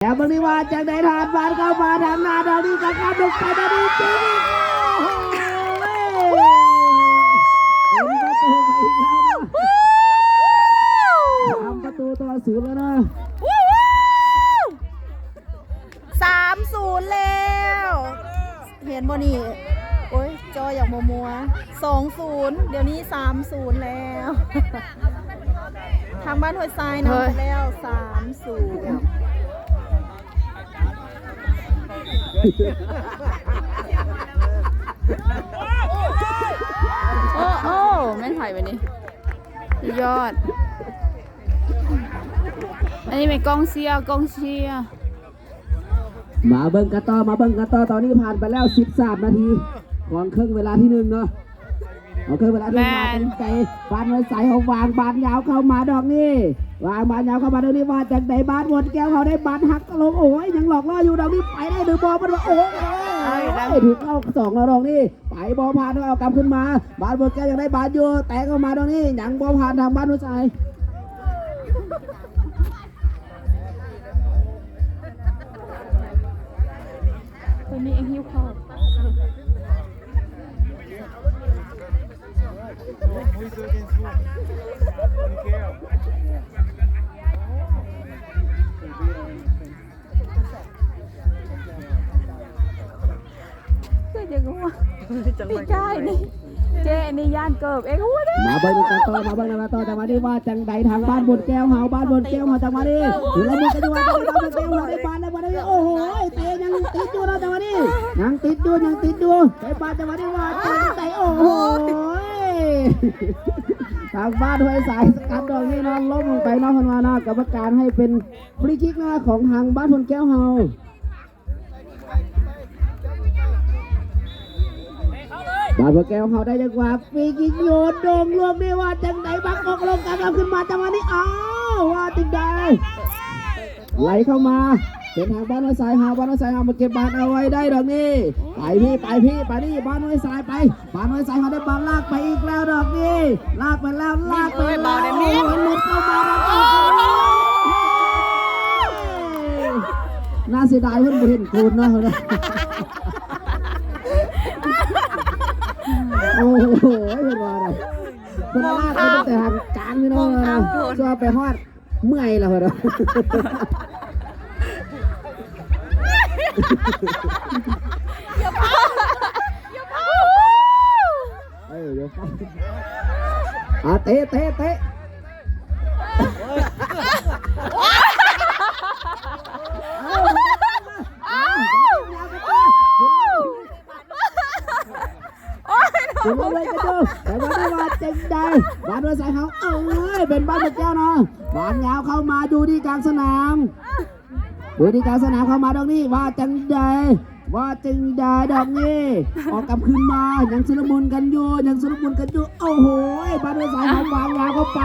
ແລ້ວເບິ່ງນີ້ວ່າຈັ່ງໃດ ທາດບານເຂົ້າມາທາງໜ້າດອກນີ້ ກະການລົງໄປດອກນີ້ ຍິງອີກ ໂອ້ໂຫ ເປັນປະຕູໄປອີກແລ້ວເນາະ ສາມປະຕູຕໍ່ສູນແລ້ວເນາະ ສາມສູນແລ້ວ ເຫັນບໍ່ນີ້ ໂອ້ຍ ຈໍຢາກມົວໆ ສອງສູນ ດຽວນີ້ສາມສູນແລ້ວ ທາງບ້ານຫ້ວຍຊາຍນຳໄປແລ້ວ ສາມສູນ ໂອ້ ໂອ້ ແມ່ນໃຜບາດນີ້ ສຸດຍອດ ອັນນີ້ແມ່ນກອງເຊຍ ກອງເຊຍ. ມາເບິ່ງກັນຕໍ່ ມາເບິ່ງກັນຕໍ່ ຕອນນີ້ຜ່ານໄປແລ້ວສິບສາມນາທີຂອງເຄິ່ງເວລາທີໜຶ່ງເນາະ ຂອງເຄິ່ງເວລາທີໜຶ່ງ ມາເປັນໃຈບ້ານຫ້ວຍຊາຍເຮົາວາງບານຍາວເຂົ້າມາດອກນີ້ ວາງບານຍາວເຂົ້າມາດອກນີ້ ວ່າຈັ່ງໃດ ບ້ານໂພນແກ້ວເຮົາໄດ້ບານຫັກລົງ ໂອ້ຍ ຍັງຫຼອກລໍ້ຢູ່ດອກນີ້ ໄປໄດ້ຫຼືບໍ່ ມັນວ່າ ໂອ້ຍ ຖືກເອົາສອງແລ້ວດອກນີ້ ໄປບໍ່ຜ່ານ ເອົາກັບຄືນມາ ບ້ານໂພນແກ້ວຍັງໄດ້ບານຢູ່ ແຕະເຂົ້າມາດອກນີ້ ຍັງບໍ່ຜ່ານທາງບ້ານຫ້ວຍຊາຍ. ໂຕນີ້ເອງຫິວເຂົ້າ ຄືຈັ່ງວ່າ ພີ່ຊາຍນີ້ ເຈ້ນີ້ຢ້ານເກີບເອງ ໂອ້ຍ ມາເບິ່ງນຳກັນຕໍ່ ມາເບິ່ງນຳກັນຕໍ່ ຈັງຫວະນີ້ວ່າຈັ່ງໃດ ທາງບ້ານໂພນແກ້ວເຮົາ ບ້ານໂພນແກ້ວເຮົາ ຈັງຫວະນີ້ ຢູ່ລະມຸນກັນຢູ່ວ່າ ບ້ານໂພນແກ້ວເຮົາໄດ້ບານແລ້ວ ບັດນີ້ ໂອ້ໂຫ ເຕະຍັງຕິດຢູ່ເນາະ ຈັງຫວະນີ້ ຍັງຕິດຢູ່ ຍັງຕິດຢູ່ ໄດ້ບານ ຈັງຫວະນີ້ວ່າຈັ່ງໃດ ໂອ້ໂຫ ທາງບ້ານຫ້ວຍຊາຍສະກັດດອກນີ້ເນາະ ລົ້ມລົງໄປເນາະ ເພິ່ນວ່າເນາະ ກຳມະການໃຫ້ເປັນຟຣີຄິກເນາະ ຂອງທາງບ້ານໂພນແກ້ວເຮົາ. ບາດໂພນແກ້ວເຮົາໄດ້ຈັງຫວະຟຣີຄິກໂຍນໂດ່ງລວມນີ້ວ່າຈັ່ງໃດ ບັກອອກລົງກັນເອົາຂຶ້ນມາຈັງຫວະນີ້ ອ້າວ ວ່າຈັ່ງໃດ ໄຫຼເຂົ້າມາ ເປັນທາງບ້ານນ້ອຍຊາຍເຮົາ ບ້ານນ້ອຍຊາຍເຮົາມາເກັບບານເອົາໄວ້ໄດ້ດອກນີ້ ໄປພີ້ ໄປພີ້ ໄປນີ້ ບ້ານນ້ອຍຊາຍໄປ ບ້ານນ້ອຍຊາຍເຮົາໄດ້ບານລາກໄປອີກແລ້ວດອກນີ້ ລາກໄປແລ້ວ ລາກໄປແລ້ວ ເອົາໃຫ້ຫຼຸດເຂົ້າມາ ໂອ້ໂຫ ໜ້າເສຍດາຍເພິ່ນບໍ່ເຫັນໂກນເນາະ ໂອ້ໂຫ ເພິ່ນວ່ານະ ເພິ່ນລາກໄປຕັ້ງແຕ່ທາງກາງນີ້ເນາະ ຈົນໄປຮອດເມື່ອຍແລ້ວເພິ່ນວ່າ ເອີ ດຽວຟັງ ອ່າ ເຕະ ເຕະ ເຕະ ອ້າວ ໂອ້ຍ ເປັນໄດ້ວ່າຈັ່ງໃດ ບ້ານນ້ອຍຊາຍເຮົາ ເອີຍ ເປັນບ້ານແມ່ແກ້ວເນາະ ບານຍາວເຂົ້າມາຢູ່ທີ່ກາງສະໜາມ ຢູ່ທີ່ກາງສະໜາມ ເຂົ້າມາດອກນີ້ ວ່າຈັ່ງໃດ ວ່າຈັ່ງໃດດອກນີ້ ອອກກັບຄືນມາ ຍັງຊຸລະມຸນກັນຢູ່ ຍັງຊຸລະມຸນກັນຢູ່ ໂອ້ໂຫ ບ້ານນ້ອຍຊາຍເຮົາວາງຍາວເຂົ້າໄປ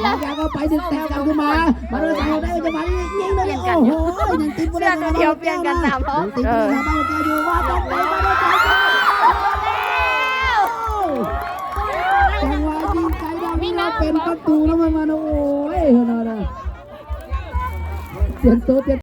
ວາງຍາວເຂົ້າໄປ ດຶງແຕ້ມກັບຄືນມາ ບ້ານນ້ອຍຊາຍເຮົາໄດ້ຈັງຫວະນີ້ຍິງເລີຍ ໂອ້ໂຫ ຍັງຕິດບໍ່ໄດ້ ເສື້ອໂຕດຽວປ່ຽນກັນສາມຮອບ ຍັງຕິດບໍ່ໄດ້ ເອີ ບ້ານນ້ອຍຊາຍເຮົາ ຈັງຫວະຍິງໄກດອກນີ້ເປັນປະຕູແລ້ວ ເພິ່ນວ່ານະ ໂອ້ຍ ເພິ່ນວ່ານະ ປ່ຽນໂຕ ປ່ຽນ